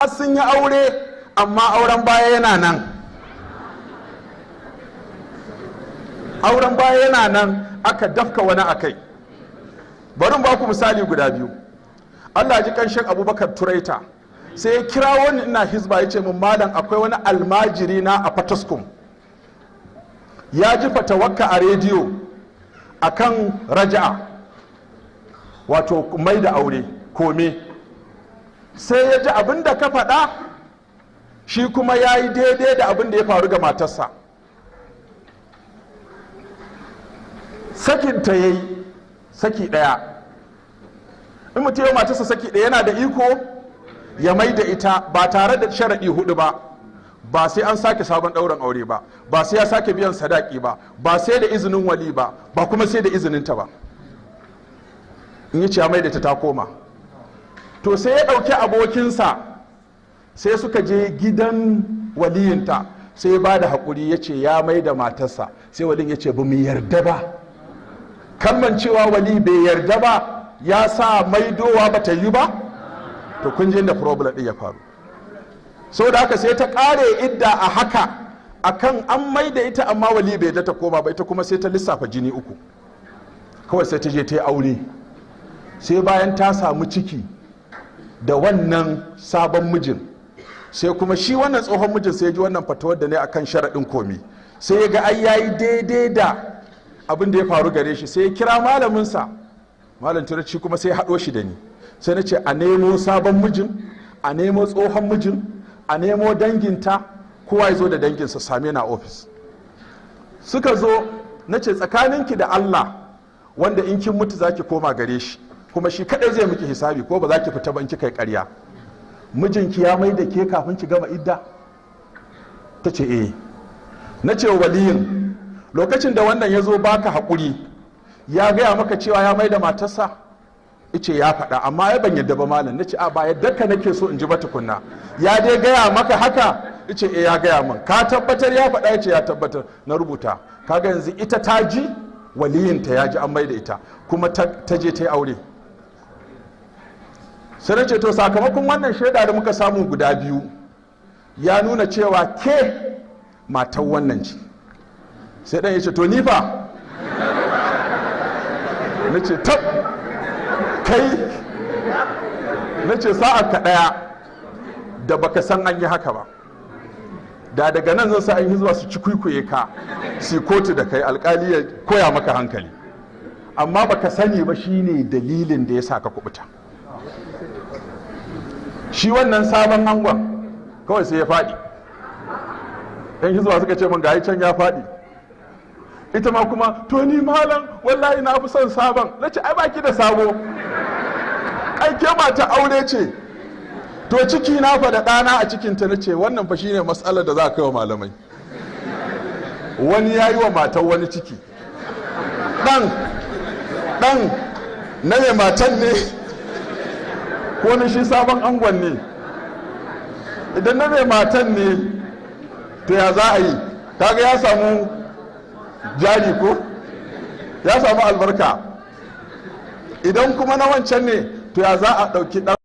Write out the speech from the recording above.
Har sun yi aure, amma auren baya yana nan, auren baya yana nan, aka dafka wani akai. Bari ba ku misali guda biyu. Allah ji kan Sheikh Abubakar Turaita, sai ya kira wani, ina Hizba, ya ce min, "Malam, akwai wani almajiri na a Fataskum, ya ji fatawakka a rediyo akan raja'a, wato mai da aure, kome. Sai ya ji abin da ka faɗa, shi kuma ya yi daidai da abin da ya faru ga matarsa. Sakinta ya yi saki ɗaya. In mutum ya matarsa saki ɗaya, yana da iko ya mai da ita ba tare da sharaɗi hudu ba, ba sai an sake sabon ɗaurin aure ba, ba sai ya sake biyan sadaki ba, ba sai da izinin wali ba, ba kuma sai da izininta ba. In yi ya mai da ta, ta koma." To sai ya ɗauki abokinsa, sai suka je gidan waliyinta, sai ya ba da haƙuri, ya ce ya mai da matarsa. Sai walin ya ce, "Ba mu yarda ba." Kalman cewa wali bai yarda ba ya sa maidowa ba ta yi ba. To kun ji inda problem ɗin ya faru. Saboda haka sai ta ƙare idda a haka, akan an mai da ita amma wali bai yarda ta koma ba. Ita kuma sai ta lissafa jini 3 kawai, sai ta je ta yi aure. Sai bayan ta samu ciki da wannan sabon mijin, sai kuma shi wannan tsohon mijin sai ya ji wannan fatawar da ne akan sharaɗin komi, sai ya ga ai yayi daidai da abin da ya faru gare shi. Sai ya kira malaminsa, Malam Turanci, kuma sai ya haɗo shi da ni. Sai na ce a nemo sabon mijin, a nemo tsohon mijin, a nemo danginta, kowa ya zo da danginsa, same na ofis. Suka zo. Na ce, "Tsakaninki da Allah, wanda in kin mutu zaki koma gare shi, kuma shi kadai zai miki hisabi, ko ba za ki fita ba in kika yi ƙarya, mijinki ya mai da ke kafin ki gama idda?" Ta ce, "Eh." Na ce wa waliyin, "Lokacin da wannan ya zo baka haƙuri, ya gaya maka cewa ya mai da matarsa?" Ice, "Ya faɗa, amma ya ban yadda ba, malam." Na ce, "A ba yadda ka nake so in ji ba tukunna. Ya dai gaya maka haka?" Ice, "Eh, ya gaya min." "Ka tabbatar ya faɗa?" Ya ce, "Ya tabbatar." Na rubuta. Kaga yanzu ita ta ji, waliyinta ya ji, an mai da ita, kuma ta je ta yi aure. Sai na ce, "To, sakamakon wannan shaida da muka samu guda biyu, ya nuna cewa ke matan wannan ce." Sai ɗan ya ce, "To ni fa?" Na ce, "Tab, kai." Na ce, "Sa'a ka ɗaya da baka san an yi haka ba. Da daga nan zan sa an yi zuwa su ci kwikwiye ka, su kotu da kai, alkali ya koya maka hankali. Amma baka sani ba, shine dalilin da ya sa ka kubuta." Shi wannan sabon angon kawai sai ya faɗi. Yan hizba suka ce min ga can ya faɗi. Ita ma kuma, "To ni malam, wallahi na fi son sabon." Na ce, "Ai baki da sabo, ai ke mata aure ce." "To ciki na fa da ɗana a cikinta?" Na ce, "Wannan fa shine matsalar da za a kai wa malamai. Wani ya yi wa matan wani ciki, ɗan na mai matan ne ko na shi sabon angon ne? Idan na mai matan ne, to ya za a yi? Kaga ya samu jari ko ya samu albarka. Idan kuma na wancan ne, to ya za a ɗauki ɗan?"